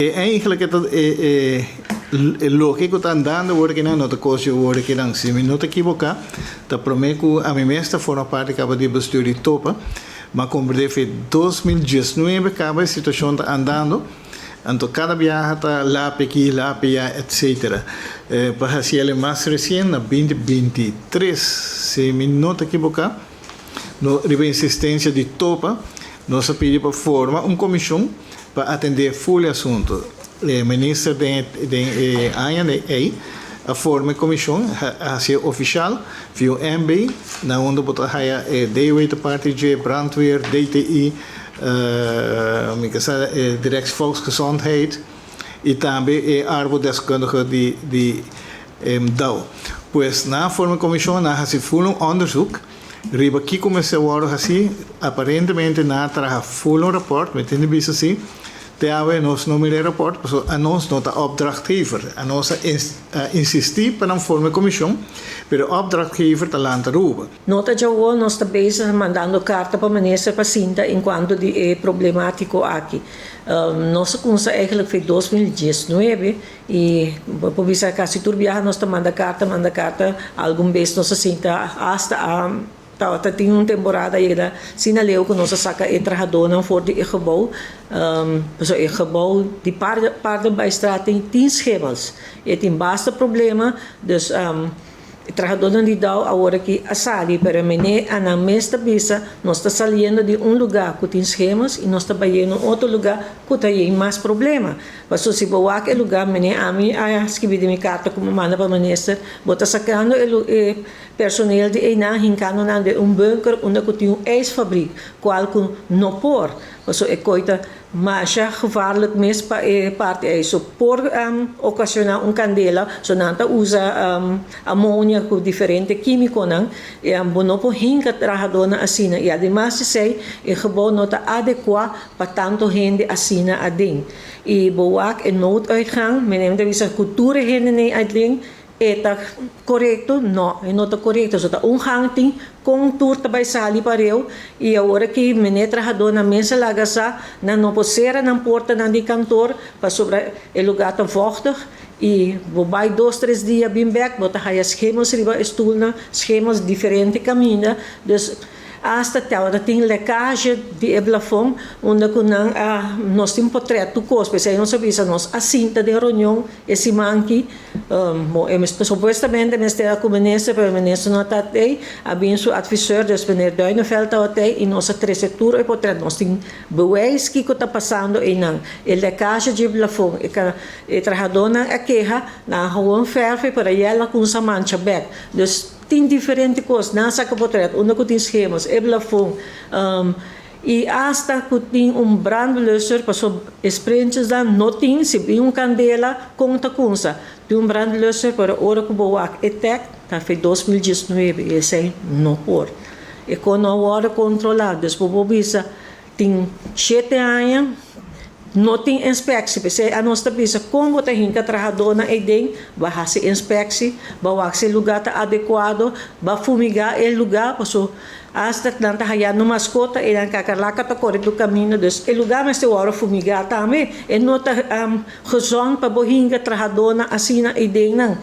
Eigenlijk e loke ku ta andando awor akinan no ta kos di awor akinan. Si mi no ta ekiboká, ta promé ku ami mes ta forma parti kaba di bestuur di Topa, m'a komprendé fe 2019 kaba e situashon ta andando, anto kada biaha ta lapi aki, lapi ya, etcetera. Pa hasi el mas resien na 2023, si mi no ta ekiboká, no riba insistensia di Topa, nos a pidi pa forma un komishon pa atendé ful e asuntu. E minister den e aña ei a forma e komishon, a hasié ofishal via un MB, na unda bo ta haya e DOW ta parti dje, Brandweer, DTI, mi ke sa e Directie Volksgezondheid i tambe e arbodeskundige di DAO. Pues nan a forma e komishon, nan a hasi ful un onderzoek riba kiko mester wòrdu hasí. Aparentemente nan a traha ful un rapòrt, mi tin di bisa si, te awe nos no mira e rapòrt, pasobra anos no ta opdrachtgever. Anos a insistí pa nan forma e komishon, pero e opdrachtgever ta Land Aruba. No ta djawo nos ta bezig mandando karta pa minister pa sinta enkuanto di e problemátiko aki. Nos a kumsa eigenlijk for 2019 i bo por bisa kasi tur biaha nos ta manda karta, manda karta. Algun bes nos a sinta asta a tabata tin un temporada yega asina leu ku nos a saka e trahadónan for di e gebou, pasobra e gebou di Paardenbaaistraat tin schimmels. E tin basta problema, dus e trahadónan di Dow awor aki a sali, pero mene a nan mes ta bisa, nos ta saliendo di un lugá ku tin schimmels i nos ta bayendo un otro lugá ku ta yen mas problema. Pasobra si bo wak e lugá, mene ami a skibi den mi karta ku mi manda pa minister, bo ta sakando e personeel di einan hinkando nan den un bunker unda ku tin un ijsfabriek, kual ku no por, pasobra e koi ta masha gevaarlijk mes pa e parti ei. So por okashoná un kandela, so nan ta usa amonia ku diferente kímikonan, i bo no por hinka trahadónan asina. I ademas di esei, e gebou no ta adekuá pa tantu hende asina aden. I bo wak e nooduitgang, meneer ta bisa ku tur e hendenan aden e ta korekto? No, e no ta korekto. So ta un gang tin kon tur ta bai sali pareu i awor aki meneer trahadónan mes a laga sa nan no por sera nan portanan di kantor pasobra e lugá ta vòchtig i bo bai dos tres dia bin bèk bo ta haya schemels riba e stulnan, schemels diferente kaminda. Dus Asta tabata tin lekage di e blafon unda ku nan a nos tin potret tur kos, p'esei nos a bisa nos a sinta den reunion e siman aki, bo e supuestamente mester a ku minister pero e minister no ta ei, a bin su adviseur dus meneer Duineveld tabata ei i nos a trese tur e potret, nos tin bewijs kiko ta pasando einan, e lekage dje blafon, e e trahadónan a keha, nan a gewoon verf pero ayel a kumsa mancha bek, dus. Tin diferente kos, nan saka potret unda ku tin schemas, e blafon, i asta ku tin un brandblusser, pasobra e sprintjesnan no tin, si bin un kandela kon ta kunsa? Tin un brandblusser pero ora ku bo wak e tek ta fe 2019 i esei no por. E kon no a wòrdu kontrolá, dus bo por bisa tin shete aña no tin inspeksie. P'esei anos ta bisa kon bo ta hinka trahadónan eiden, bo a hasi inspeksie, bo a wak si e lugá ta adekuado, bo a fumigá e lugá, paso asta nan ta hayando maskota i nan kakarlaka ta kore tur kaminda, dus e lugá mester wòrdu fumigá tambe. E no ta gezond pa bo hinka trahadónan asina eidennan.